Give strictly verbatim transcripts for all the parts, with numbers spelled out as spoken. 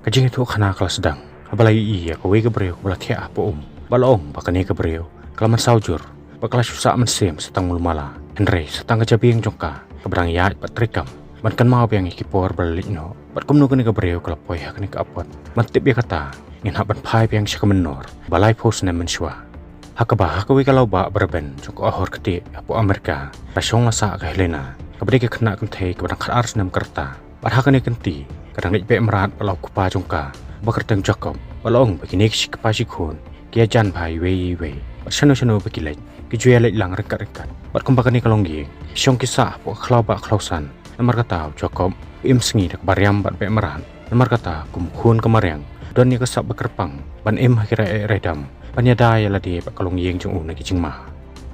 Ka jingïathuh khana ka la sdang haba la ïohi ïa kawei ka briew kaba la thiah hapoh um, bad la ong ba kane ka briew ka la mynsaw jur bad ka la shu sah mynsiem sa tang mul mala. Hynrei sa tang ka jabieng jong ka kaba dang ïaid bad treikam ban kynmaw biang ïa ki por ba la leit noh, bad kumno kane ka briew ka la poi ha kane ka apot. Ban tip ïa kata, ngin hap ban phai biang sha ka mynnor ba laiphew snem mynshuwa, ha kaba ha kawei ka lawbah ba rben jong ka Ohor Ktieh hapoh Amerika, la shong la sah ka Helena, kaba dei ka khynnah kynthei kaba dang khatar snem ka rta. Bad ha kane ka kynti ka dang leit beh mrad bad la u kpa jong ka, ba kyrteng Jacob. Bad la ong ba kine ki shi kpa shi khun ki ïajan bha iwei ïa iwei, bad shano shano ba ki leit ki ju ïaleit lang ryngkat ryngkat. Bad kumba kane ka longïing, ki shong ki sah hapoh ka khlaw bah khlaw san. Namar kata u Jacob u im sngi da kaba riam bad beh mrad. Namar kata kum u khun ka mariang, u don ïa ka sap ba kyrpang ban im ha ki rai eh rai dam, ban ïada ïa lade bad ka longïing jong u na ki jingma.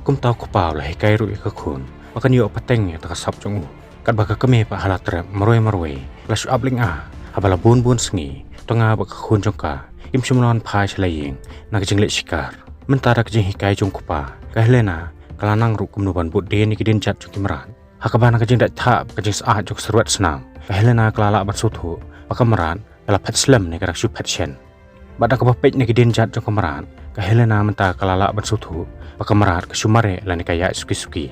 Kumta u kpa u la hikai ruh ïa ka khun ba kan ïoh pateng ïa kata ka sap jong u. Katba ka kmie pat ha la trep marwei marwei, la shu ap lynga haba la bun bun sngi, u tnga bad ka khun jong ka kim shym la wan phai sha la ïing na ka jingleit shikar. Mynta da ka jinghikai jong u kpa, ka Helena ka la nang ruh kumno ban bud dien ïa ki dienjat jong ki mrad. Ha kaba na ka jingdait thah bad ka jingsyaid jong ka surwet snam, ka Helena ka la lah ban sngewthuh ba ka mrad ka la phet slem ne ka dang shu phet shen. Bad da kaba peit na ki dienjat jong ka mrad, ka Helena mynta ka la lah ban sngewthuh ba ka mrad ka shu mareh lane ka ïaid suki suki.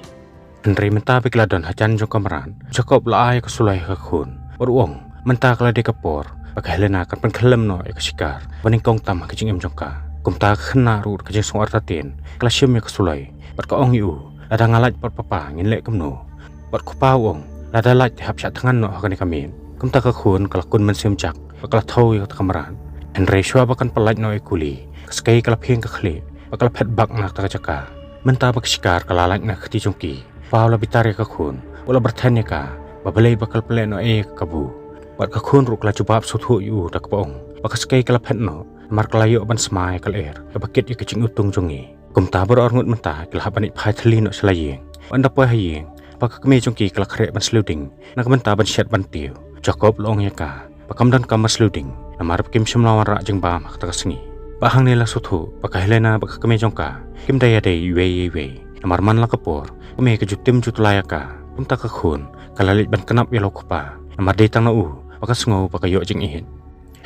Hynrei mynta ba ki la don hajan jong ka mrad, u Jacob u la ai ïa ka suloi ha ka khun, bad u ong mynta ka la dei ka por ba ka Helena kan pynkhyllem noh ïa ka shikar ba nyngkong tam ha ka jingim jong ka. Kumta ka khynnah ruh da ka jingsngew artatien ka la shim ïa ka suloi, bad ka ong ïa u, lada nga lait pat papa ngin leh kumno? Bad u kpa u ong, lada lait te hap shah thngan noh ha kane ka miet. Kumta ka khun ka la kun mynsiem jak bad ka la thew ïa kata ka mrad. Hynrei shuwa ba kan pyllait noh ïa u kuli, ka skei ka la phieng ka khlieh bad ka la phet bak na kata ka jaka. Mynta ba ka shikar ka la lait na ka kti jong ki, u kpa u la bitar ïa ka khun, u la byrthen ïa ka ba balei ba ka la pynleh noh ei ïa ka kabu. Bad ka khun ruh ka la jubab sngewthuh ïa u da kaba ong ba ka skei ka la phet noh namar ka la ïoh ban smai ïa ka lyer kaba kit ïa ka jingïutung jong ngi. Kumta baroh arngut mynta ki la hap ban leit phai thylli noh sha la ïing. Bad ynda poi ha ïing, ba ka kmie jong ki ka la khreh ban sliu ding na ka bynta ban shet ban tiew. U Jacob u la ong ïa ka ba kam donkam ban sliu ding namar ba kim shym la wanrah jingbam ha kata ka sngi. Bad hangne la sngewthuh ba ka Helena bad ka kmie jong ka kim da ïadei iwei ïa iwei. Namar man la ka por, ka kmie ka ju tim ju tla ïa ka. Kumta ka khun ka la leit ban kynap ïa la u kpa, namar dei tang na u ba ka sngew ba ka ïoh jingïeit.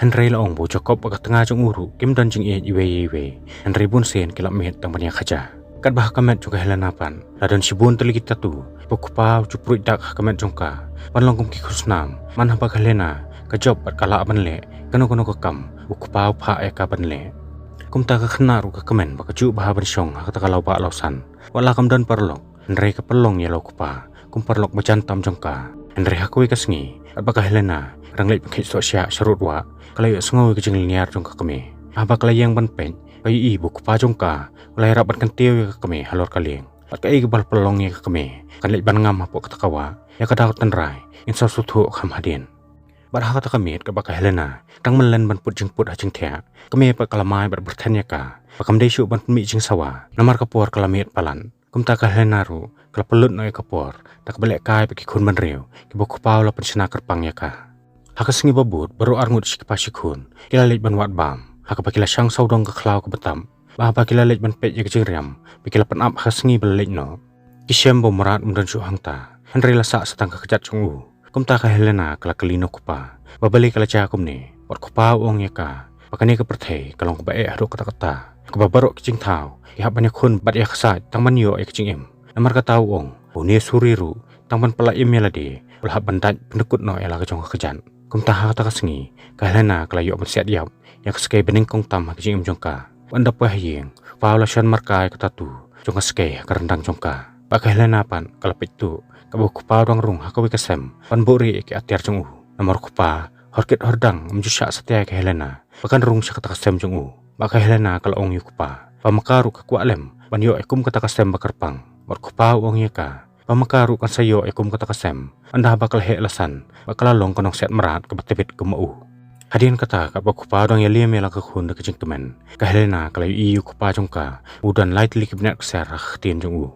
Hynrei la ong ba u Jacob bad ka tnga jong u ruh kim don jingïeit iwei ïa iwei. Hynrei bun sien ki la miet tang ban ïa khaja. Katba ha ka met jong ka Helena pat la don shibun tylli ki tattoo ba u kpa u ju pruid dak ha ka met jong ka ban long kum ki khusnam. Man haba ka Helena ka jop bad ka lah ban leh kano kano ka kam, u kpa u phah ïa ka ban leh. Kumta ka khynnah ruh ka kmen ba ka juh bha ban shong ha kata ka lawbah lawsan. Wat la kam don paralok, hynrei ka pynlong ïa la u kpa kum paralok ba jan tam jong ka. Hynrei ha kawei ka sngi, katba ka Helena ka dang leit pynkhih sohshiah sha rud wah, ka la ïohsngew ïa ka jinglynñiar jong ka kmie. Haba ka la ïeng ban peit, ka ïohi ba u kpa jong ka u la ïarap ban kyntiew ïa ka kmie halor ka lieng. Bad kaei kaba la pynlong ïa ka kmie kan leit ban ngam hapoh kata ka wah, ïa ka daw tynrai ngin sa sngewthuh kham hadien. Bad ha kata ka miet katba ka Helena ka dang mynlen ban put jingput ha jingthiah, ka kmie pat ka la mai bad byrthen ïa ka ba kam dei shuh ban pynmih jingsawa namar ka por ka la miet palat. Kumta ka Helena ruh ka la pynlut noh ïa ka por da kaba lehkai bad ki khun bynriew kiba u kpa u la pynshna kyrpang ïa ka. Ha ka sngi ba bud baroh arngut shi kpa shi khun ki la leit ban wad bam, ha kaba ki la shang sawdong ka khlaw kaba tam. Bad haba ki la leit ban peit ïa ka jingriam ba ki la pynap ha ka sngi ba la leit noh, ki shem ba u mrad um don shuh hangta, hynrei la sah sa tang ka kjat jong u. Kumta ka Helena ka la kylli na u kpa ba balei ka la jia kumne. Bad u kpa u ong ïa ka ba kane ka pyrthei ka long kaba eh haduh katta katta, kaba baroh ki jingthaw ki hap ban ïakhun bad ïaksaid tang ban ïoh ïa ka jingim. Namar kata u ong ba une u suri ruh tang ban pyllait im ïa lade u la hap ban dait pyndykut noh ïa la ka jong ka kjat. Kumta ha kata ka sngi ka Helena ka la ïoh ban siat ïap ïa ka skei ba nyngkong tam ha ka jingim jong ka. Bad ynda poi ha ïing, u kpa u la shon marka ïa ka tattoo jong ka skei ha ka ryndang jong ka. Bad ka Helena pat ka la peit tuh katba u kpa u dang rung ha kawei ka sem ban buhrieh ïa ki atiar jong u. Namar u kpa hor kit hor dang um ju shah satia ïa ka Helena ba kan rung sha kata ka sem jong u. Bad ka Helena ka la ong ïa u kpa ba ma ka ruh ka kwah lem ban ïoh ïa kum kata ka sem ba kyrpang. Bad u kpa u ong ïa ka ba ma ka ruh kan sa ïoh ïa kum kata ka sem ynda haba ka la heh la san bad ka la long ka nongsiat mrad kaba tbit kum ma u. Hadien kata, katba u kpa u dang ïalim ïa la ka khun da ka jingkmen, ka Helena ka la ïohi ïa u kpa jong ka u don lai tylli ki bnat ksiar ha ka ktien jong u.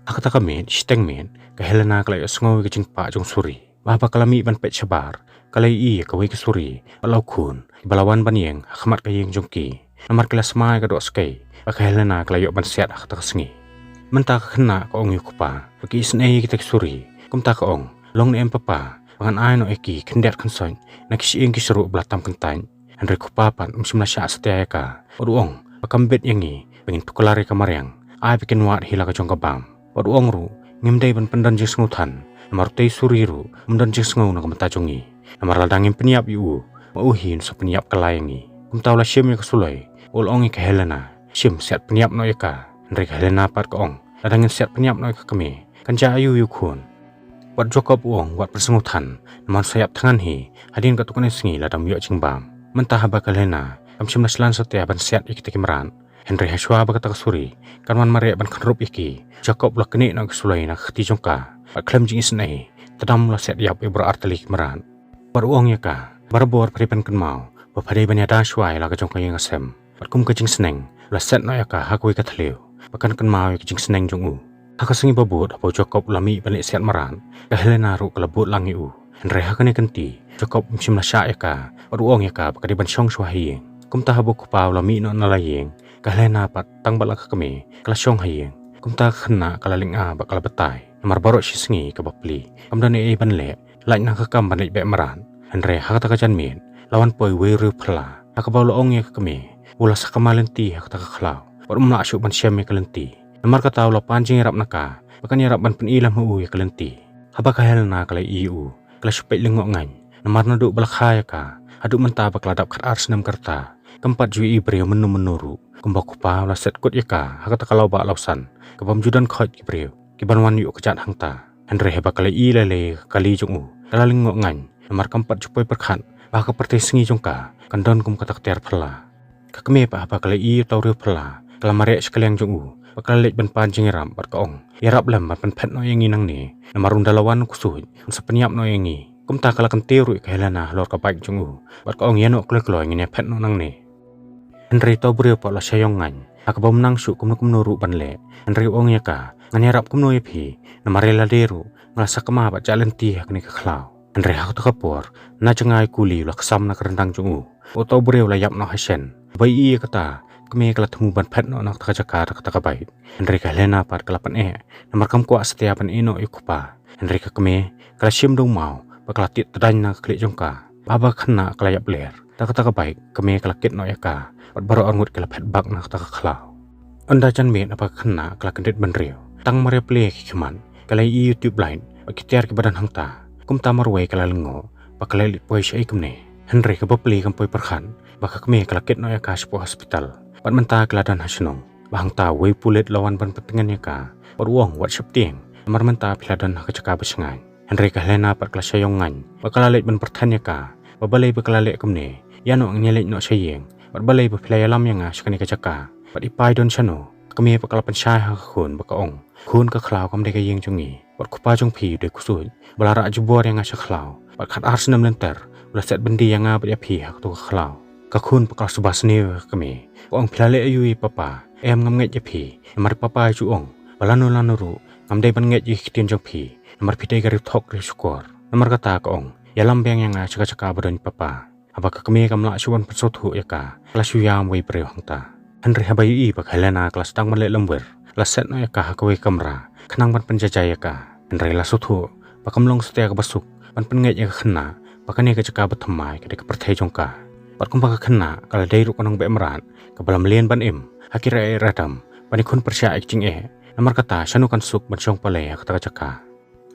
Ha kata ka miet shiteng miet ka Helena ka la ïohsngew ïa ka jingpah jong u suri. Bad haba ka la mih ban peit shabar, ka la ïohi ïa kawei ka suri bad la u khun kiba la wan ban ïeng ha khmat ka ïing jong ki. Namar ki la smai ïa ka doh skei Ba ka Helena ka la ïoh ban siat ha kata ka sngi. Mynta ka khynnah ka ong ïa u kpa ba ki isynei ïa kita ki suri. Kumta ka ong, long ne em papa, ba ngan ai noh ïa ki khyndiat khynsoit na ki shyieng ki shruh ba la tam kyntait. Hynrei u kpa pat um shym la shah satia ïa ka. Bad u ong ba kam bit ïa ngi ba ngin tuklar ïa ka mariang, ai ba kin wad hi la ka jong ka bam. Bad u ong ruh, ngim dei ban pyndon jingsngew than, namar utei u suri ruh um don jingsngew na ka bynta jong ngi. Namar lada ngim pynïap ïa u, ma u hi un sa pynïap kylla ïa ngi. Kumta u la shim ïa ka suloi, u la ong ïa ka Helena, shim, siat pynïap noh ïa ka. Hynrei ka Helena pat ka ong, lada ngin siat pynïap noh ïa ka kmie, kan jia aïu ïa u khun? Wat u Jakob u ong, wat pynsngew than, namar un sa ïap thngan hi hadien katto katne sngi lada um ïoh jingbam. Mynta haba ka Helena kam shym la shlur satia ban siat ïa kita ki mrad, hynrei hashwa ba kata ka suri kan wan mareh ban khynrup ïa ki, u Jakob u la knieh noh ïa ka suloi na ka kti jong ka. Bad khlem jingisynei, tdam u la siat ïap ïa baroh artylli ki mrad. Bad u ong ïa ka, barabor pha dei ban kynmaw ba pha dei ban ïada shwa ïa la ka jong ka ïing ka sem. Bad kum ka jingsneng, u la set noh ïa ka ha kawei ka thliew ba kan kynmaw ïa ka jingsneng jong u. Ha ka sngi ba bud haba u Jakob u la mih ban leit siat mrad, ka Helena ruh ka la bud lang ïa u. Hynrei ha kane ka kynti, u Jakob um shym la shah ïa ka, bad u ong ïa ka ba ka dei ban shong shwa ha ïing. Kumta haba u kpa u la mih noh na la ïing, ka Helena pat tang bad la ka kmie ka la shong ha ïing. Kumta ka khynnah ka la lynga bad ka la batai, namar baroh shi sngi kaba plie kam don ei ei ban leh, lait na ka kam ban leit beh mrad. Hynrei ha kata ka janmiet, la wan poi uwei u riew phylla, ha kaba u la ong ïa ka kmie ba u la sakma lynti ha kata ka khlaw, bad um lah shuh ban shem ïa ka lynti. Namar kata u la pan jingïarap na ka ba kan ïarap ban pyni lem ha u ïa ka lynti. Haba ka Helena ka la ïohi ïa u, ka la shu peit lyngngoh ngaiñ, namar naduh ba la kha ïa ka haduh mynta ba ka la dap khatar snem ka rta, kam pat ju ïohi briew mynno mynno ruh. Kumba u kpa u la set kut ïa ka ha kata ka lawbah lawsan kabym ju don khoit ki briew kiban wan ïuh kjat hangta. Hynrei haba ka la ïohi lei lei ïa ka kali jong u, ka la lyngngoh ngaiñ, namar kam pat ju poi pyrkhat ba ha ka pyrthei sngi jong ka kan don kum kata ka tiar phylla. Ka kmie pat haba ka la ïohi ïa uta u riew phylla, ka la mareh shakliang jong u bad ka la leit ban pan jingïarap bad ka ong, ïarap lem ban pynphet noh ïa ngi nangne, namar ynda la wan u ksuid un sa pynïap noh ïa ngi. Kumta ka la kyntiew ruh ïa ka Helena halor ka bike jong u bad ka ong, ïa noh kloi kloi, ngin ïa phet noh nangne. Hynrei uta u briew pat u la shah ïong ngaiñ, ha kaba um nang shuh kumno kumno ruh ban leh. Hynrei u ong ïa ka, ngan ïarap kumno ïa phi, namar ïa lade ruh nga la sakma bad jah lynti ha kane ka khlaw. Hynrei ha kata ka por, na jngai u kuli u la ksam na ka ryndang jong u. Uta u briew u la ïap noh ha shen. Haba ïohi ïa kata, ka kmie ka la thmu ban phet noh na kata ka jaka da kata ka bike. Hynrei ka Helena pat ka la pyneh, namar kam kwah satia ban ïeh noh ïa u kpa. Hynrei ka kmie ka la shim da u maw bad ka la tied tdaiñ na ka khlieh jong ka. Bad haba ka khynnah ka la ïap ler da kata ka bike, ka kmie ka la kit noh ïa ka bad baroh arngut ki la phet bak na kata ka khlaw. Ynda janmiet haba ka khynnah ka la kyndit bynriew, tang mar ïa plie ki khmat, ka la ïohi ïa u tube light bad ki tiar kiba don hangta. Kumta marwei ka la lyngngoh ba ka la leit poi shaei kumne. Hynrei kaba plie kam poi pyrkhat ba ka kmie ka la kit noh ïa ka shapoh hospital bad mynta ka la don ha shnong. Bad hangta uwei u pulit u la wan ban pyntngen ïa ka bad u ong, wat sheptieng, namar mynta phi la don ha ka jaka ba shngaiñ. Hynrei ka Helena pat ka la shah ïong ngaiñ bad ka la leit ban pyrthen ïa ka ba balei ba ka la leh kumne, ïa noh ngin ïa leit noh sha ïing, bad balei ba phi la ïalam ïa nga sha kane ka jaka, bad i pa i don shano? Ka kmie pat ka la pynshai ha ka khun bad ka ong, khun, ka khlaw kam dei ka ïing jong ngi, bad u kpa jong phi u dei u ksuid ba la rah jubor ïa nga sha khlaw, bad khatar snem lynter u la set byndi ïa nga bad ïa phi ha kato ka khlaw. Ka khun pat ka la suba sniew ïa ka kmie, ka ong, phi la leh aïu ïa papa? Em, ngam ngeit ïa phi, namar papa i ju ong ba lano lano ruh ngam dei ban ngeit ïa ki ktien jong phi, namar phi dei ka riewthok riewshukor. Namar kata, ka ong, ïalam biang ïa nga sha ka jaka ba don i papa. Haba ka kmie kam lah shuh ban pynsngewthuh ïa ka, ka la shu ïam uwei u briew hangta. Hynrei haba ïohi ba ka Helena ka la sdang ban leh lymwir, la set noh ïa ka ha kawei ka kamra khnang ban pynjaijai ïa ka. Hynrei la sngewthuh ba kam long satia kaba suk ban pynngeit ïa ka khynnah ba kane ka jaka ba thymmai ka dei ka pyrthei jong ka. Bad kumba ka khynnah ka la dei ruh ka nongbeh mrad kaba la mlien ban im ha ki riew radam ban ïakhun pyrshah ïa ki jingeh, namar kata shano kan suk ban shong palei ha kata ka jaka?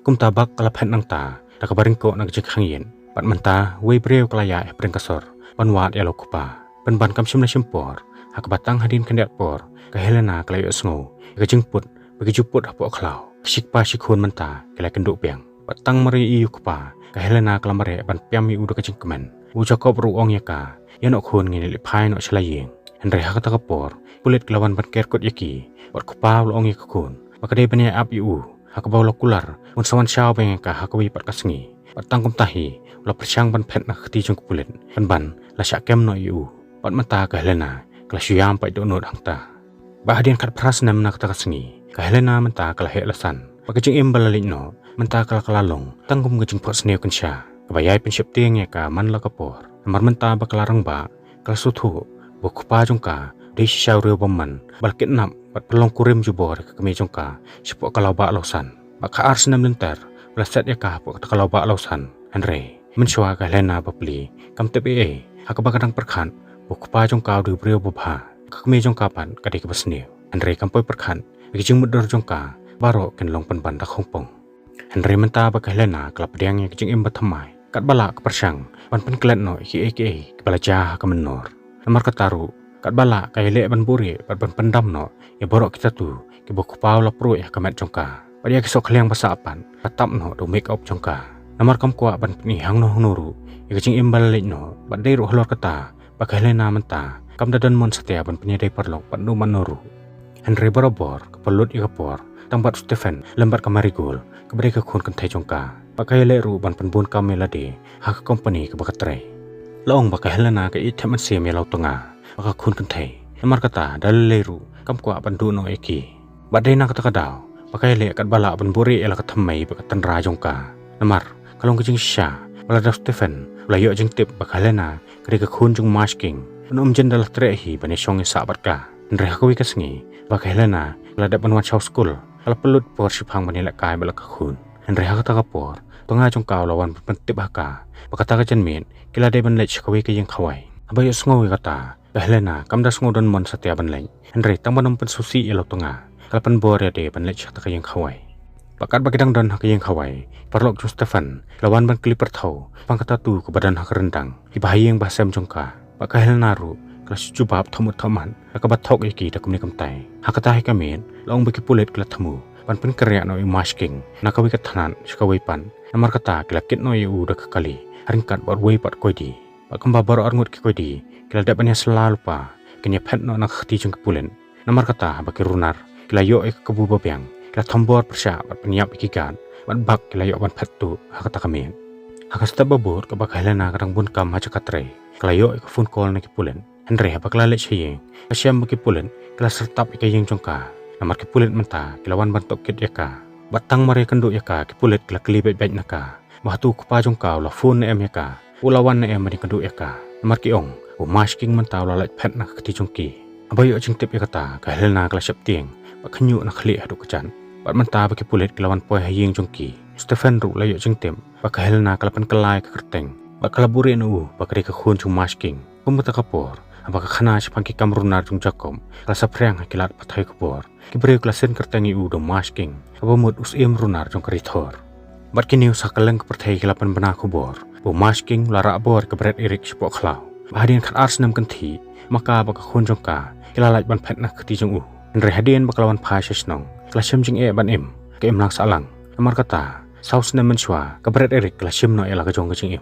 Kumta bak ka la phet nangta da kaba ryngkoh na ka jingkhang ïit. Bad mynta uwei u briew ka la ïaid ha pdeng ka sor ban wad ïa la u kpa. Pynban kam shym la shim por ha kaba tang hadien khyndiat por ka Helena ka la ïohsngew ïa ka jingput ba ki ju put hapoh khlaw. Ka shi kpa shi khun mynta ki la kynduh biang. Bad tang mar ïohi ïa u kpa, ka Helena ka la mareh ban piam ïa u da ka jingkmen. U Jakob ruh u ong ïa ka, ïa noh khun, ngin ïa leit phai noh sha la ïing. Hynrei ha kata ka por u pulit ki la wan ban ker kut ïa ki. Bad u kpa u la ong ïa ka khun ba ka dei ban ïa ap ïa u ha kaba u la kular un sa wan shaw biang ïa ka ha kawei pat ka sngi. Bad tang kumta hi u la pyrshang ban phet na ka kti jong ka pulit, pynban la shah kem noh ïa u. Bad mynta ka Helena ka la shu ïam pat dohnud hangta. Bad hadien khatphra snem na kata ka sngi, ka Helena mynta ka la heh la san. Bad ka jingim ba la leit noh mynta ka la, ka la long tang kum ka jingphohsniew kynsha kaba ïai pynsheptieng ïa ka man la ka por. Namar mynta ba ka la rangbah, ka la sngewthuh ba u kpa jong ka dei shisha u riewbymman ba la kidnap bad pynlong kurim jubor ïa ka kmie jong ka shapoh ka lawbah lawsan. Bad ka ar snem lynter ba la set ïa ka hapoh kata ka lawbah lawsan. Hynrei mynshuwa ka Helena bapli kam tip ei ei ha kaba ka dang pyrkhat ba u kpa jong ka u dei u briew babha, ka kmie jong ka pat ka dei kaba sniew. Hynrei kam poi pyrkhat ba ki jingmutdur jong ka baroh kin long pynban da khongpong. Hynrei mynta ba ka Helena ka la pdiang ïa ka jingim bathymmai, katba lah ka pyrshang ban pynklet noh ïa kiei kiei kiba la jia ha ka mynnor. Namar kata ruh katba lah ka ïaleh ban buhrieh bad ban pyndam noh ïa baroh ki tattoo kiba u kpa u la pruh ïa ka met jong ka. Bad ïa ki sohkhliang ba sah pat ka tap noh da u make up jong ka. Namar kam kwah ban pyni hangno hangno ruh ïa ka jingim ba la leit noh, bad dei ruh halor kata ba ka Helena mynta kam da don mon satia ban pynïadei paralok bad uno uno ruh. Hynrei barabor ka pynlut ïa ka por tang bad u Stephen lem bad ka Marigold kaba dei ka khun kynthei jong ka. Bad ka ïaleh ruh ban pynbun kam ïa lade ha ka company kaba ka trei. La ong ba ka Helena ka ïeit thep mynsiem ïa la u tnga bad ka khun kynthei. Namar kata da lei lei ruh kam kwah ban duh noh ïa ki. Bad dei na kata ka daw ba ka ïaleh katba lah ban buhrieh ïa la ka thymmei bad ka tynrai jong ka. Namar ka long ka jingshisha ba lada u Stephen u la ïoh jingtip ba ka Helena ka dei ka khun jong u Mushking, un ym jin da la treh hi ban ïashong ïasah bad ka. Hynrei ha kawei ka sngi ba ka Helena ka la dep ban wan sha u skul, ka la pynlut por shiphang ban ïalehkai bad la ka khun. Hynrei ha kata ka por u tnga jong ka u la wan ban pyntip ha ka ba kata ka janmiet ki la dei ban leit sha kawei ka ïing khawai. Haba ïohsngew ïa kata, ka Helena kam da sngew don mon satia ban leit. Hynrei tang ban ym pynsngewsih ïa la u tnga, ka la pynbor ïa lade ban leit sha kata ka ïing khawai. Bad katba ki dang don ha ka ïing khawai, ki paralok jong u Stephen ki la wan ban kylli pyrthew shaphang ka tattoo kaba don ha ka ryndang, kiba ha ïing ba ha sem jong ka. Bad ka Helena ruh ka la shu jubab thok mut thok mat, ha kaba thok ïa ki da kumne kumtai. Ha kata hi ka miet la ong ba ki pulit ki la thmu ban pynkynriah noh ïa u Mushking na kawei ka tnat sha kawei pat. Namar kata ki la kit noh ïa u da ka kali ha ryngkat bad uwei pat koidi. Bad kumba baroh arngut ki koidi ki la dep ban ïasylla lypa, kin ïaphet noh na ka kti jong ki pulit. Namar kata haba ki runar ki la ïoh ïa ka kabu ba biang, ki la thombor pyrshah bad pynïap ïa ki guard, bad bak ki la ïoh ban phet tuh ha kata ka miet. Ha ka step ba bud kaba ka Helena ka dang bun kam ha jaka trei, ka la ïoh ïa ka phone call na ki pulit. Hynrei haba ka la leit sha ïing, ka shem ba ki pulit ki la syrtap ïa ka ïing jong ka. Namar ki pulit mynta ki la wan ban tohkit ïa ka. Bad tang mar ïakynduh ïa ka, ki pulit ki la kylli beit beit na ka ba hato u kpa jong ka u la phone ne em ïa ka, u la wan ne em ban ïakynduh ïa ka. Namar ki ong u Mushking mynta u la lait phet na ka kti jong ki. Haba ïoh jingtip ïa kata, ka Helena ka la sheptieng bad ka ñiuh na khlieh haduh kjat. Bad mynta ba ki pulit ki la wan poi ha ïing jong ki, u Stephen ruh u la ïoh jingtip ba ka Helena ka la pynkylla ïa ka kyrteng bad ka la buhrieh na u ba ka dei ka khun jong u Mushking. Kum kata ka por, haba ka khana shaphang ki kam runar jong u Jacob ka la saphriang ha ki lad pathai khubor, ki briew ki la send kyrteng ïa u da u Mushking, kaba mut u syiem runar jong ka Ri Thor. Bad kine ha kylleng ka pyrthei ki la pynbna khubor ba u Mushking u la rah bor ïa ka Bret Eric shapoh khlaw, ba hadien khatar snem kynthih, ma ka bad ka khun jong ka ki la lait ban phet na ka kti jong u. Hynrei hadien ba ka la wan phai sha shnong, ka la shem jingeh ban im ha ka imlang sahlang. Namar kata, saw snem mynshuwa ka Bret Eric ka la shim noh ïa la ka jong ka jingim.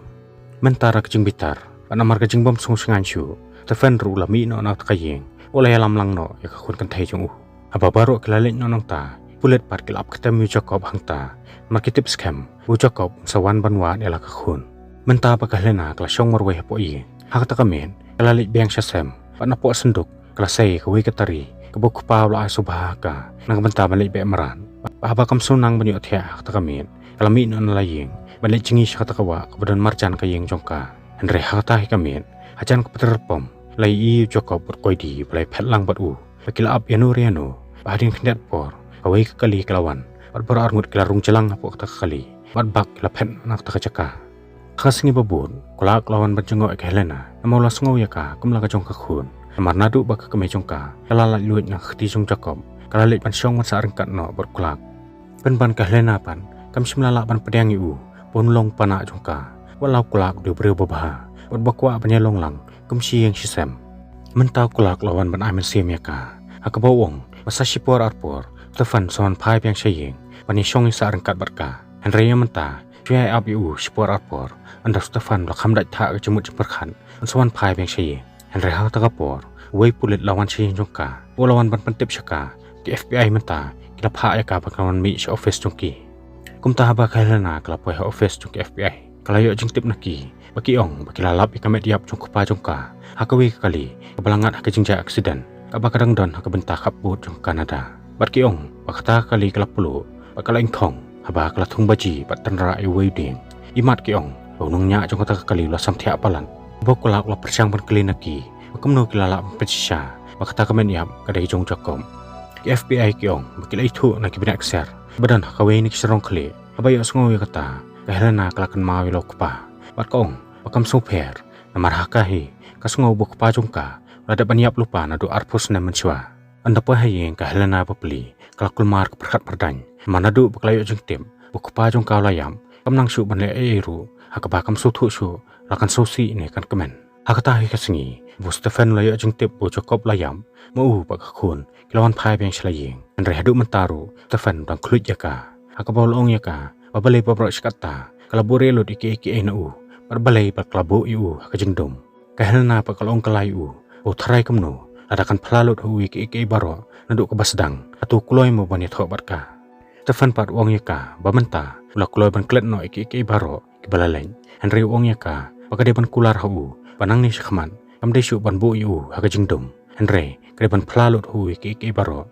Mynta da ka jingbitar bad namar ka jingbym sngewsyngan shuh, u Stephen ruh u la mih noh na kata ka ïing, u la ïalam lang noh ïa ka khun kynthei jong u. Haba baroh ki la leit noh nangta, ki pulit pat ki la ap ktem ïa u Jacob hangta, namar ki tip skhem ba u Jacob un sa wan ban wad ïa la ka khun. Mynta ba ka Helena ka la shong marwei hapoh ïing, ha kata ka miet ka la leit biang sha sem, bad napoh synduk ka la sei ïa kawei ka tari kaba u kpa u la ai sngewbha ha ka na ka bynta ban leit beh mrad. Bad haba kam shu nang ban ïohthiah ha kata ka miet, ka la mih noh na la ïing ban leit jngi sha kata ka wah kaba don marjan ka ïing jong ka. Hynrei ha kata hi ka miet, hajan ka pyrthei pom, la ïohi ïa u Jacob bad koidi ba la ïaphet lang bad u. Bad ki la ap ïano re ïano, bad hadien khyndiat por kawei ka kali ka la wan, bad baroh arngut ki la rung jlang hapoh kata ka kali, bad bak ki la phet na kata ka jaka. Ha ka sngi ba bud, u Clark u la wan ban jngoh ïa ka Helena, namar u la sngew ïa ka kum la ka jong ka khun. Namar naduh ba ka kmie jong ka ka la laitluid na ka kti jong u Jacob, ka la leit ban shong ban sah ryngkat noh bad u Clark. Pynban ka Helena pat kam shym la lah ban pdiang ïa u ba un long u panah jong ka, wat la u Clark u dei u briew babha bad ba kwah ban ïalong lang kum shi ïing shi sem. Mynta u Clark u la wan ban ai mynsiem ïa ka, ha kaba u ong ba sa shipor arpor u Stephen un sa wan phai biang sha ïing ban ïashong ïasah ryngkat bad ka. Hynrei ïa mynta, shu ïa ap ïa u shipor arpor, ynda u Stephen u la kham dait thah ka jingmut jingpyrkhat un sa wan phai biang sha ïing. Hynrei ha kata ka por, uwei u pulit u la wan sha ïing jong ka, u la wan ban pyntip sha ka ba ki F B I mynta ki la phah ïa ka ba kan wan mih sha office jong ki. Kumta haba ka Helena ka la poi ha office jong ki F B I, ka la ïoh jingtip na ki ba ki ong ba ki la lap ïa ka met ïap jong u kpa jong ka ha kawei ka kali kaba la ngat ha ka jingjia aksiden, kaba ka dang don ha ka bynta khappud jong ka Canada. Bad ki ong ba kata ka kali ka la pluh bad ka la ingkhong haba ka la thung baji bad tynrah ïa uwei u dieng. Imat ki ong ba u nongñiah jong kata ka kali u la samthiah palat. Haba u Clark u la pyrshang ban kylli na ki ba kumno ki la lah ban pynshisha ba Kata ka met ïap ka dei jong Jacob. Ki F B I ki ong ba ki la ithuh na ki bneng ksiar ba don ha kawei na ki sarong khlieh. Haba ïohsngew ïa kata, ka Helena ka la kynmaw ïa la u kpa bad ka ong ba kam sngewpher. Namar ha ka hi ka sngew ba u kpa jong ka u la dep ban ïap lypa naduh arphew snem mynshuwa. Ynda poi ha ïing, ka Helena bapli ka la kulmar ka pyrkhat pyrdaiñ. Namar naduh ba ka la ïoh jingtip ba u kpa jong ka u la ïap, kam nang shuh ban leh ei ei ruh ha kaba kam sngewthuh shuh la kan sngewsih ne kan kmen. Ha kata hi ka sngi ba u Stephen u la ïoh jingtip ba u Jacob u la ïap, ma u bad ka khun ki la wan phai biang sha la ïing. Hynrei haduh mynta ruh u Stephen u dang khluit ïa ka, ha kaba u la ong ïa ka ba balei ba baroh shi katta ka la buhrieh lut ïa kiei kiei na u, bad balei ba ka la buh ïa u ha ka jingdum. Ka Helena pat ka la ong kylla ïa u ba u tharai kumno lada kan phla lut ha u ïa kiei kiei baroh naduh kaba sdang, hato u kloi mo ban ïathoh bad ka. Stephen pat u ong ïa ka ba mynta u la kloi ban klet noh ïa kiei kiei baroh kiba la leit. Hynrei u ong ïa ka ba ka dei ban kular ha u ba nangne shakhmat kam dei shuh ban buh ïa u ha ka jingdum, hynrei ka dei ban phla lut ha u ïa kiei kiei baroh.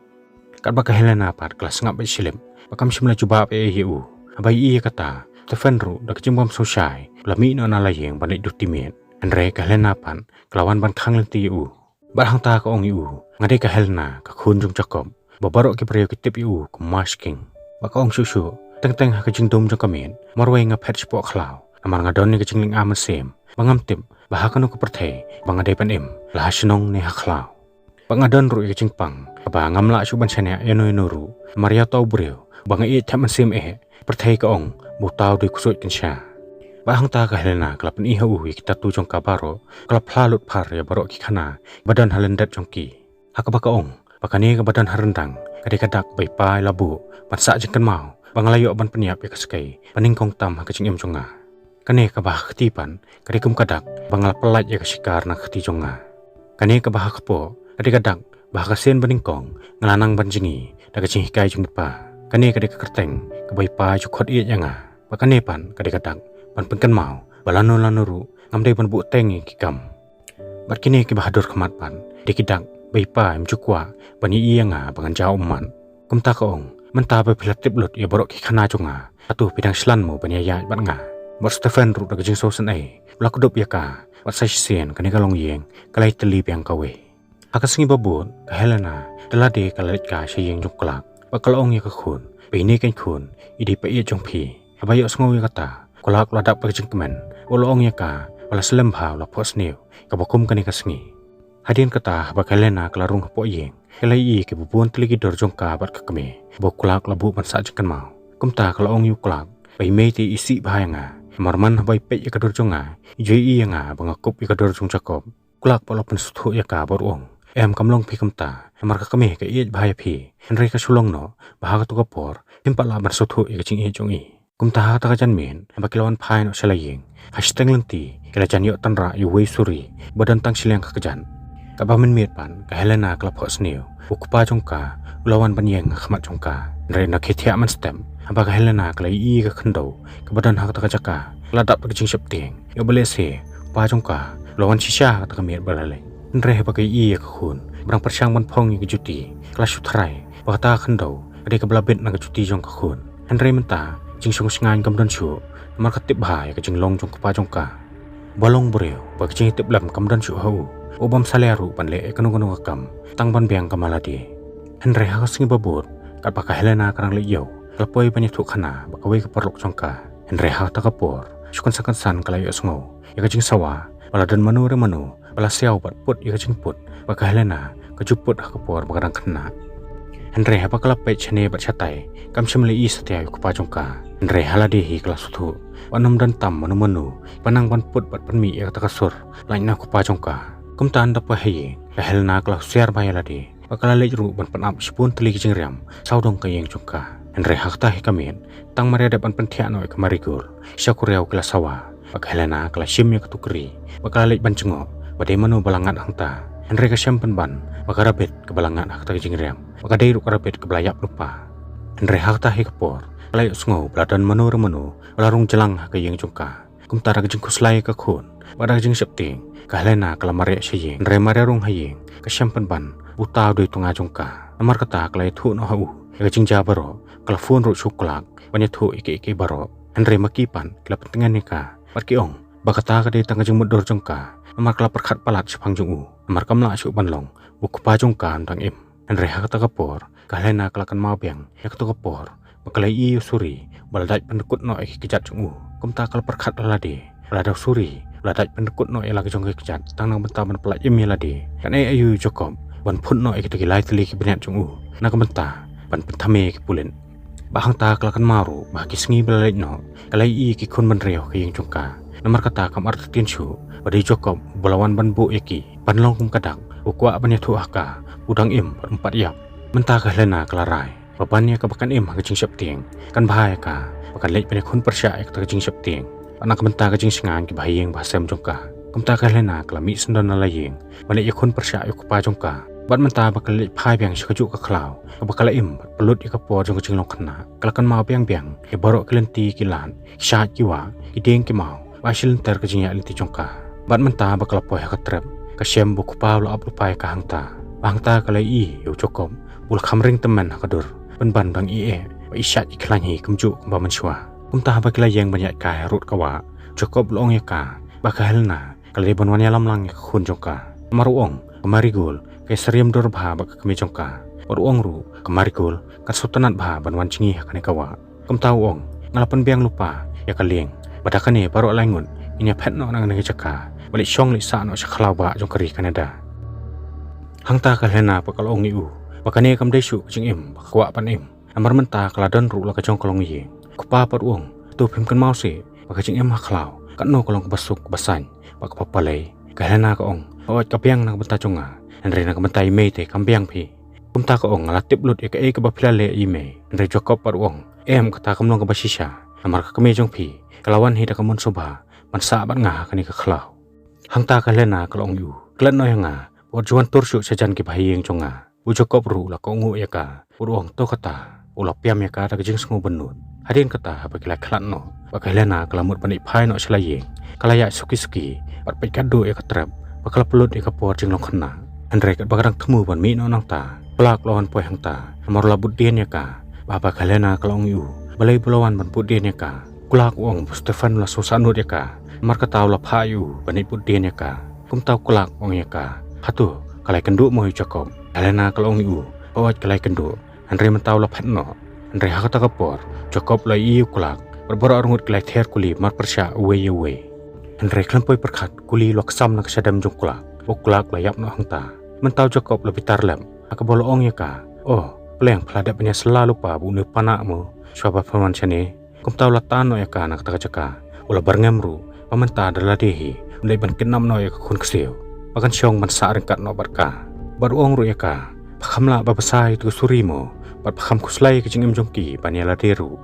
Katba ka Helena pat ka la sngap beit shilip bad kam shym la jubab ei ei ïa u. Haba ïohi ïa kata, u Stephen ruh da ka jingbym sngewshai u la mih noh na la ïing ban leit duti miet. Hynrei ka Helena pat ka la wan ban khang lynti ïa u. Bad hangta ka ong ïa u, nga dei ka Helena, ka khun jong u Jacob, ba baroh ki briew ki tip ïa u kum u Munchkin. Bad ka ong shuh shuh, teng teng ha ka jingdum jong ka miet, marwei nga phet shapoh khlaw, namar nga don ïa ka jinglynga mynsiem ba ngam tip ba ha kano ka pyrthei ba nga dei ban im, la ha shnong ne ha khlaw. Bad nga don ruh ïa ka jingpang kaba ngam lah shuh ban shaniah ïano ïano ruh, namar ïa uta u briew ba nga ïeit thep mynsiem eh, pyrthei ka ong ba uta u dei u ksuid kynsha. Bad hangta ka Helena ka la pyni ha u ïa ki tattoo jong ka baroh, ka la phla lut phar ïa baroh ki khana ba don ha lyndet jong ki. Ha kaba ka ong ba kane kaba don ha ryndang ka dei ka dak ba i pa i la buh ban sah jingkynmaw ba nga la ïoh ban pynïap ïa ka skei ba nyngkong tam ha ka jingim jong nga. Kane kaba ha ka kti pat ka dei kum ka dak ba nga la pyllait ïa ka shikar na ka kti jong nga. Kane kaba ha ka kpoh ka dei ka dak ba ha ka sien ba nyngkong nga la nang ban jngi da ka jinghikai jong i pa. Kane ka dei ka kyrteng kaba i pa i ju khot ïeit ïa nga. Bad kane pat ka dei ka dak ban pynkynmaw ba lano lano ruh ngam dei ban buhteng ïa ki kam. Bad kine kiba ha dur khmat pat dei ki dak ba i pa im ju kwah ban ïohi ïa nga ba ngan jaw ummat. Kumta ka ong, mynta ba phi la tip lut ïa baroh ki khana jong nga, hato phi dang shlan mo ban ïaid bad nga? Bad u Stephen ruh da ka jingsngewsynei u la kdup ïa ka, bad sa shisien kane ka longïing ka la ïatylli biang kawei. Ha ka sngi ba bud, ka Helena da lade ka la leit ka sha ïing jong u Clark bad ka la ong ïa ka khun ba ine keiñ khun i dei pa ïeit jong phi. Haba ïohsngew ïa kata, u Clark u la dap da ka jingkmen, u la ong ïa ka ba la slem bha u la phohsniew kaba kum kane ka sngi. Hadien kata haba ka Helena ka la rung hapoh ïing, ka la ïohi ïa kiba bun tylli ki dur jong ka bad ka kmie ba u Clark u la buh ban sah jingkynmaw. Kumta ka la ong ïa u Clark ba i mei te i isih bha ïa nga, namar man haba i peit ïa ka dur jong nga i ju ïohi ïa nga ba nga kup ïa ka dur jong u Jacob. U Clark pat u la pynsngewthuh ïa ka bad u ong, em, kam long phi kumta, namar ka kmie ka ïeit bha ïa phi, hynrei ka shu long noh ba ha kato ka por phim pat lah ban sngewthuh ïa ka jingïeit jong i. Kumta ha kata ka janmiet haba ki la wan phai noh sha la ïing, ha shiteng lynti ki la jan ïoh tynrah ïa uwei u suri ba don tang shiliang ka kjat. Kaba mynmiet pat ka Helena ka la phohsniew, u kpa jong ka u la wan ban ïeng ha khmat jong ka. Hynrei ynda ki thiah mynstep, haba ka Helena ka la ïohi ïa ka khyndew kaba don ha kata ka jaka, ka la dap da ka jingsheptieng ïa ba lehse u kpa jong ka u la wan shisha ha kata ka miet ba la leit. Hynrei haba ka ïohi ïa ka khun ba dang pyrshang ban phong ïa ka juti, ka la shu tharai ba kata ka khyndew ka dei kaba la bit na ka juti jong ka khun. Hynrei mynta ka jingshong shngaiñ kam don shuh, namar ka tip bha ïa ka jinglong jong u kpa jong ka. Ba long briew ba ka jingïatiplem kam don shuh ha u, u bym salia ruh ban leh ïa kano kano ka kam tang ban biang ka ma lade. Hynrei ha ka sngi ba bud, katba ka Helena ka dang leit ïew, ka la poi ban ïathuh khana bad kawei ka paralok jong ka. Hynrei ha kata ka por, shu kynsan kynsan ka la ïohsngew ïa ka jingsawa ba la don mano re mano ba la siaw bad put ïa ka jingput bad ka Helena ka ju put ha ka por ba ka dang khynnah. Hynrei haba ka la peit shane bad shatai, kam shym la ïohi satia ïa u kpa jong ka. Hynrei ha lade hi ka la sngewthuh ba ym don tam mano mano ba nang ban put bad pynmih ïa kata ka sur lait na u kpa jong ka. Kumta ynda poi ha ïing, ka Helena ka la husiar bha ïa lade bad ka la leit ruh ban pynap shibun tylli ki jingriam sawdong ka ïing jong ka. Hynrei ha kata hi ka miet, tang mar ïa dep ban pynthiah noh ïa ka marigold, sha ka riaw ki la sawa. Bad ka Helena ka la shim ïa ka tukri bad ka la leit ban jngoh ba dei mano ba la ngat hangta. Hynrei ka shem pynban ba ka rabbit kaba la ngat ha kata ka jingriam, ba ka dei ruh ka rabbit kaba la ïap lypa. Hynrei ha kata hi ka por, ka la ïohsngew ba la don mano re mano ba la rung jlang ha ka ïing jong ka. Kumta da ka jingkhuslai ïa ka khun bad da ka jingsheptieng, ka Helena ka la mareh sha ïing. Hynrei mar ïa rung ha ïing, ka shem pynban ba uta u dei u tnga jong ka. Namar kata ka la ïathuh noh ha u ïa ka jingjia baroh, ka la phone ruh sha u Clark ban ïathuh ïa kiei kiei baroh. Hynrei ma ki pat ki la pyntngen ïa ka bad ki ong ba kata ka dei tang ka jingmutdur jong ka, namar ka la pyrkhat palat shaphang jong u, namar kam lah shuh ban long U kpa jong ka un dang im. Hynrei ha kata ka por ka Helena ka la kynmaw biang ïa kata ka por ba ka la ïohi ïa u Suri ba la dait pyndykut noh ïa ki kjat jong u. Kumta ka la pyrkhat ïa lade ba lada u Suri u la dait pyndykut noh ïa la ki jong ki kjat tang na ka bynta ban pyllait im ïa lade, kan ai aïu ïa u Jakob ban phut noh ïa kita ki lai tylli ki bniat jong u na ka bynta ban pynthame ïa ki pulit. Bad hangta ka la kynmaw ruh ba ha ki sngi ba la leit noh ka la ïohi ïa ki khun bynriew ha ka ïing jong ka. Namar kata kam artatien shuh ba dei u Jakob uba la wan ban buh ïa ki ban long kum ka dak u kwah ban ïathuh ha ka, u dang im bad um pat ïap. Mynta ka Helena ka la rai ba ban ïa kaba kan im ha ka jingsheptieng kan bha ïa ka ba kan leit ban ïakhun pyrshah ïa kata ka jingsheptieng. Bad na ka bynta ka jingshngaiñ kiba ha ïing ba ha sem jong ka, kumta ka Helena ka la mih syndon na la ïing ban leit ïakhun pyrshah ïa u kpa jong ka. Bad mynta ba ka la leit phai biang sha kajuh ka khlaw kaba ka la im bad pynlut ïa ka por jong ka jinglong khynnah, ka la kynmaw biang biang ïa baroh ki lynti ki lad, ki shait ki wah, ki dieng ki maw, bad shilynter ka jingïaid lynti jong ka. Bad mynta ba ka la poi ha ka trep ka shem ba u kpa u la ap lypa ïa ka hangta. Bad hangta ka la ïohi ïa u Jakob ba u la kham ring tymmen ha ka dur, pynban dang ïeh bad i shait i khlaiñ hi kumjuh kumba mynshuwa. Kumta haba ki la ïeng ban ïaid kai harud ka wah, u Jakob u la ong ïa ka ba ka Helena ka la dei ban wan ïalam lang ïa ka khun jong ka. Namar u ong ka Marigold ka ïasyriem dur bha bad ka kmie jong ka. Bad u ong ruh ka Marigold kan sngewtynnat bha ban wan jngi ha kane ka wah. Kumta u ong, nga la pynbiang lypa ïa ka lieng ba da kane baroh lai ngut ngin ïaphet noh na kane ka jaka ban leit shong leit sah noh sha khlaw bah jong ka ri Canada. Hangta ka Helena pat ka la ong ïa u ba kane kam dei shuh ka jingim ba ka kwah ban im. Namar mynta ka la don ruh la ka jong ka longïing. U kpa pat u ong, to phim kynmaw seh ba ka jingim ha khlaw katno ka long kaba suk kaba saiñ bad kaba palei. Ka Helena ka ong, hooid ka biang na ka bynta jong nga, hynrei na ka bynta i mei te kam biang phi. Kumta ka ong, nga la tip lut ïa kaei kaba phi la leh ïa i mei. Hynrei u Jakob pat u ong, em, kata kam long kaba shisha, namar ka kmie jong phi ka la wan hi da ka mon sngewbha ban sah bad nga ha kane ka khlaw. Hangta ka Helena ka la ong ïa u, klet noh ïa nga, wat ju wan tur shuh shajan kiba ha ïing jong nga. U Jakob ruh u la kohnguh ïa ka, u ong, to kata. U la pynïap ïa ka da ka jingsngew bynnud. Hadien kata haba ki la khlad noh bad ka Helena ka la mut ban leit phai noh sha la ïing, ka la ïaid suki suki bad peit katduh ïa ka trep ba ka la pynlut ïa ka por jinglong khynnah. Hynrei katba ka dang thmu ban mih noh nangta, u Clark u la wan poi hangta namar u la bud dien ïa ka. Bad haba ka Helena ka la ong ïa u balei ba u la wan ban bud dien ïa ka, u Clark u ong ba u Stephen u la sngewsahnud ïa ka, namar kata u la phah ïa u ban leit bud dien ïa ka. Kumta u Clark u ong ïa ka, hato ka la ïakynduh mo ïa u Jakob? Ka Helena ka la ong ïa u, hooid ka la ïakynduh, hynrei mynta u la phet noh. Hynrei ha kata ka por u Jakob u la ïohi ïa u Clark bad baroh arngut ki la ïather kuli marpyrshah uwei ïa uwei. Hynrei khlem poi pyrkhat u kuli u la ksam na ka shadem jong u Clark bad u Clark u la ïap noh hangta. Mynta u Jakob u la bitar lem ha kaba u la ong ïa ka, o pleng, phi la dep ban ïasylla lypa bad une u Pana mo shuwa ba phin wan shane? Kumta u la tan noh ïa ka na kata ka jaka. U la byrngem ruh ba mynta da lade hi un dei ban kidnap noh ïa ka khun ksiew ba kan shong ban sah ryngkat noh bad ka. Bad u ong ruh ïa ka, phi kham lah ban bsa ïa uto u Suri mo, bad phi kham khuslai ïa ka jingim jong ki ban ïa lade ruh?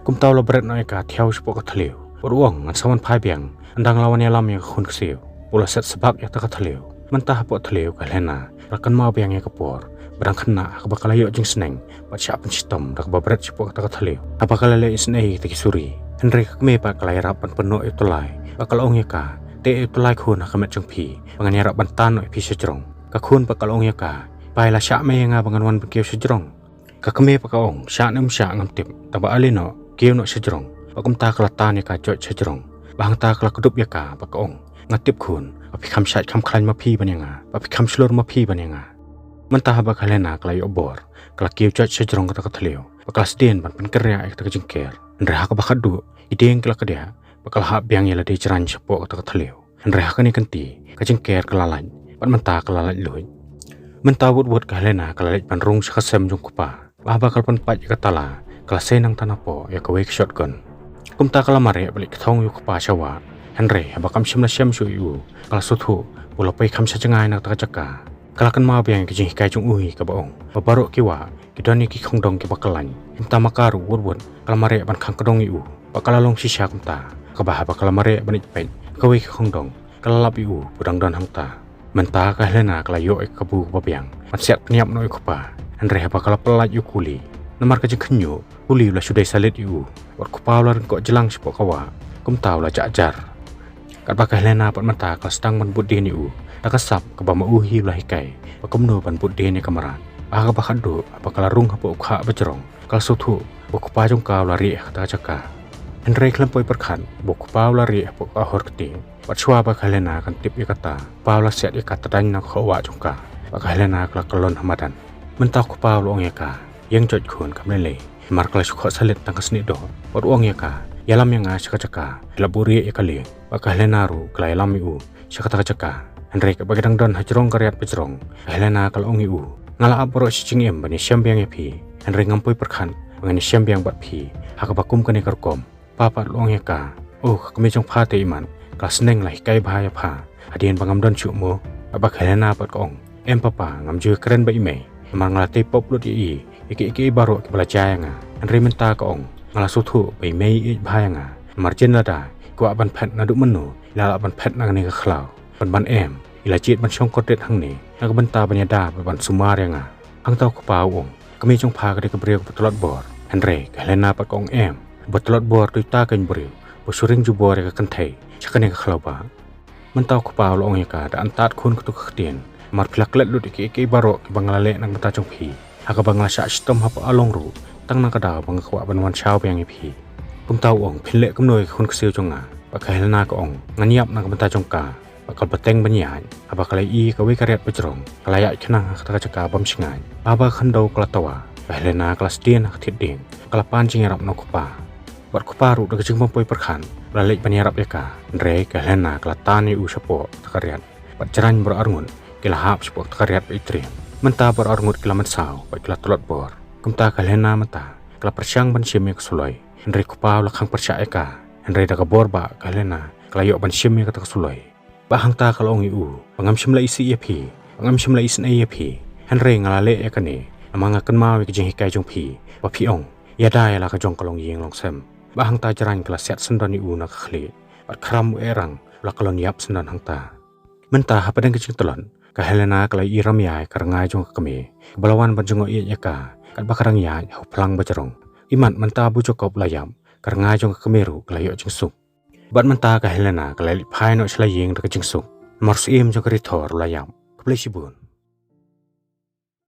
Kumta u la bret noh ïa ka thiaw shapoh ka thliew bad u ong, ngan sa wan phai biang ynda nga la wan ïalam ïa ka khun ksiew. U la set sbak ïa kata ka thliew. Mynta hapoh thliew ka Helena ka la kynmaw biang ïa ka por ba dang khynnah ha kaba ka la ïoh jingsneng bad shah pynshitom da kaba bret shapoh kata ka thliew haba ka la leh isynei ïa kita ki Suri. Hynrei ka kmie pat ka la ïarap ban pynnoh ïa u tyllai bad ka la ong ïa ka, teh ïa u tyllai khun ha ka met jong phi ba ngan ïarap ban tan noh ïa phi shajrong. Ka khun pat ka la ong ïa ka, pai, la shah me ïa nga ba ngan wan ban kiew shajrong? Ka kmie pat ka ong, shah ne ym shah ngam tip, tangba ale noh, kiew noh shajrong. Bad kumta ka la tan ïa ka joit shajrong. Bad hangta ka la kdup ïa ka bad ka ong, nga tip khun ba phi kham shait kham khlaiñ ma phi ban ïa nga, ba phi kham shlur ma phi ban ïa nga. Mynta haba ka Helena ka la ïoh bor, ka la kiew joit shajrong kata ka thliew bad ka la sdien ban pynkynriah ïa kata ka jingker. Hynrei ha kaba khatduh ki dieng ki la kdiah bad ka la hap biang ïa lade jraiñ shapoh kata ka thliew. Hynrei ha kane ka kynti ka jingker ka la lait bad mynta ka la lait luid. Mynta wut wut ka Helena ka la leit ban rung sha ka sem jong u kpa. Bad haba ka la pynpait ïa ka tala, ka la sei nangta napoh ïa kawei ka shotgun. Kumta ka la mareh ban leit kthong ïa u kpa sha wah. Hynrei haba kam shym la shem shuh ïa u, ka la sngewthuh ba u la poi kham sha jngai na kata ka jaka. Ka la kynmaw biang ïa ka jinghikai jong u hi kaba ong ba baroh ki wah ki don ïa ki khongdong kiba kyllain. Kumta ma ka ruh wut wut ka la mareh ban khang kdong ïa u bad ka la long shisha kumta. Kaba haba ka la mareh ban leit peit ha kawei ka khongdong, ka la lap ïa u ba u dang don hangta. Mynta ka Helena ka la ïoh ïa ka kabu kaba biang ban siat pynïap noh ïa u kpa. Hynrei haba ka la pyllait ïa u kuli, namar ka jingkhynñiuh, u kuli u la shu dei salit ïa u. Bad u kpa u la ryngkoh jlang shapoh ka wah, kumta u la jah jar. Katba ka Helena pat mynta ka la sdang ban bud dien ïa u da ka sap kaba ma u hi u la hikai ba kumno ban bud dien ïa ka mrad. Bad ha kaba khatduh haba ka la rung hapoh u khah ba jrong, ka la sngewthuh ba u kpa jong ka u la rieh ha kata ka jaka. Hynrei khlem poi pyrkhat ba u kpa u la rieh hapoh ka hor kti. Bad shuwa ba ka Helena kan tip ïa kata, u kpa u la siat ïa ka tdaiñ na ka khoh wah jong ka. Bad ka Helena ka la kyllon ha madan. Mynta u kpa u la ong ïa ka, ïeng joit khun, kam lei lei. Namar ka la shu khoh salit tang ka snieh doh. Bad u ong ïa ka, ïalam ïa nga sha ka jaka, la buhrieh ïa ka lieng. Bad ka Helena ruh ka la ïalam ïa u sha kata ka jaka. Hynrei katba ki dang don hajrong ka riat bajrong, ka Helena ka la ong ïa u, nga la ap baroh shi jingim ban ïashem biang ïa phi, hynrei ngam poi pyrkhat ba ngan ïashem biang bad phi ha kaba kum kane ka rukom. Pa pat u la ong ïa ka, o ka kmie jong pha te imat, ka la sneng la hikai bha ïa pha, hadien ba ngam don shuh mo? Bad ka Helena pat ka ong, em papa, ngam ju kren ba i mei, namar nga la tei pop lut ïa i ïa kiei kiei baroh kiba la jia ïa nga. Hynrei mynta ka ong, nga la sngewthuh ba i mei i ïeit bha ïa nga. Namar jin lada i kwah ban phet naduh mynno, i la lah ban phet na kane ka khlaw. Ban ban em, i la jied ban shong kordit hangne na ka bynta ban ïada bad ban sumar ïa nga. Hangta u kpa u ong, ka kmie jong pha ka dei ka briew kaba tlot bor, hynrei ka Helena pat ka ong, em, ba tlot bor dei uta ka briew ba shu ring jubor ïa ka kynthei sha kane ka khlaw ba. Mynta u kpa u la ong ïa ka, da antad khun, katu ka ktien, namar phi la klet lut ïa kiei kiei baroh kiba nga la leh na ka bynta jong phi, ha kaba nga la shah shitom hapoh along ruh tang na ka daw ba nga kwah ban wan shaw biang ïa phi. Kumta u ong, phin leh kumno ïa ka khun ksiew jong nga? Bad ka Helena ka ong, ngan ïap na ka bynta jong ka. Bad ka la bteng ban ïaid, haba ka la ïohi ïa kawei ka riat bajrong ka la ïaid khnang ha kata ka jaka bym shngaiñ. Haba ka khyndew ka la twa, ka Helena ka la sdien ha ka thied dieng, ka la pan jingïarap na u kpa. Bad u kpa ruh da ka jingbym poi pyrkhat u la leit ban ïarap ïa ka. Hynrei ka Helena ka la tan ïa u shapoh kata ka riat. Bad jraiñ baroh arngut ki la hap shapoh kata ka riat ba itriem. Mynta baroh arngut ki la mynsaw bad ki la tlot bor. Kumta ka Helena mynta ka la pyrshang ban shim ïa ka suloi, hynrei u kpa u la khang pyrshah ïa ka. Hynrei da ka bor ba ka Helena ka la ïoh ban shim ïa kata ka suloi. Bad hangta ka la ong ïa u, ba ngam shym la isih ïa phi, ba ngam shym la isynei ïa phi, hynrei nga la leh ïa kane namar nga kynmaw ïa ka jinghikai jong phi ba phi ong, ïada ïa la ka jong ka longïing longsem. Bad hangta jraiñ ka la siat syndon ïa u na ka khlieh, bad khram u Ehrang u la kyllon ïap syndon hangta. Mynta hapdeng ka jingtlot, ka Helena ka la ïohi rymmiat ïa ka rngai jong ka kmie kaba la wan ban jngoh ïeit ïa ka katba ka dang ïaid ha u phlang bajrong. Imat mynta ba u Jakob u la ïap, ka rngai jong ka kmie ruh ka la ïoh jingsuk. Bad mynta ka Helena ka la leit phai noh sha la ïing da ka jingsuk, namar u syiem jong ka Rithor u la ïap. Khublei shibun.